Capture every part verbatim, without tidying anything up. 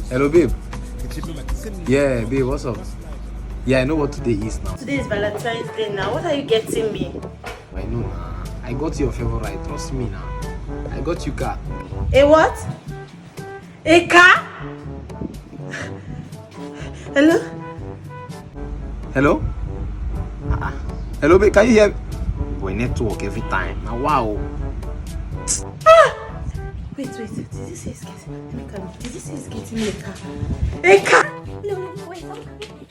Hello, babe. Yeah, babe, what's up? Yeah, I know what today is now. Today is Valentine's Day now. What are you getting me? I know now. I got your favorite. Trust me now. I got you car. A what? A car? Hello? Hello? Ah, hello, babe. Can you hear me? Boy, network every time. Now, wow. Wait, wait. Did you say he's getting? Let me calm. Did you say he's getting me a car? A car? No, no, no, wait. I'm coming.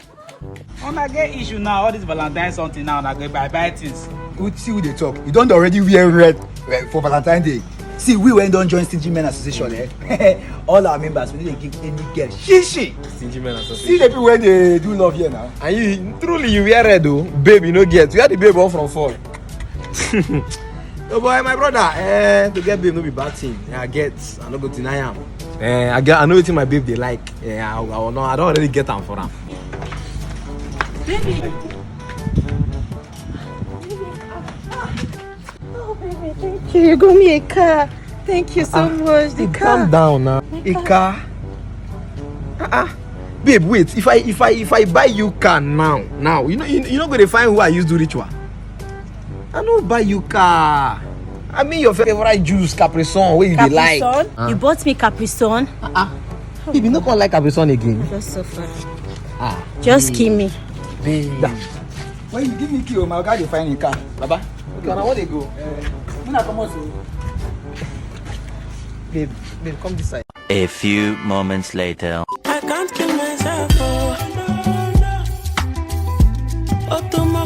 Una get issue now, all this Valentine something now, una go buy buy things. Wetin we dey talk? You don already wear red eh, for Valentine Day. See, we wey don join Stingy Men Association, eh? All our members, we no dey give any girl shishi. Stingy Men See Association. the people wey dey do love here now. And you truly you wear red o, babe you no get. Where the babe come from fall? Oh boy, my brother, eh, to get babe no be bad thing. Yeah, I get, I no go deny am. Eh, I get, I know wetin my babe dey like. Eh, I, I, no, I don already get am for am. Baby. Oh, baby, thank you. You got me a car. Thank you so much. The car. Calm down now. A car. Ah, ah. Babe, wait. If I if I if I buy you car now, now you know you, you no go dey find who I use do ritual. I no buy you car. I mean your favorite juice, Capri Sun, wey you dey like. Capri Sun? You bought me Capri Sun? Ah, babe, you no come like Capri Sun again. Just suffer. Ah, Just kill me. Babe. When you give me key, oh, my guy dey find a car. Baba, okay, una wan dey go? When I come out, oh. Babe, babe, come this side. A few moments later. I can't kill myself. Oh. Automatic.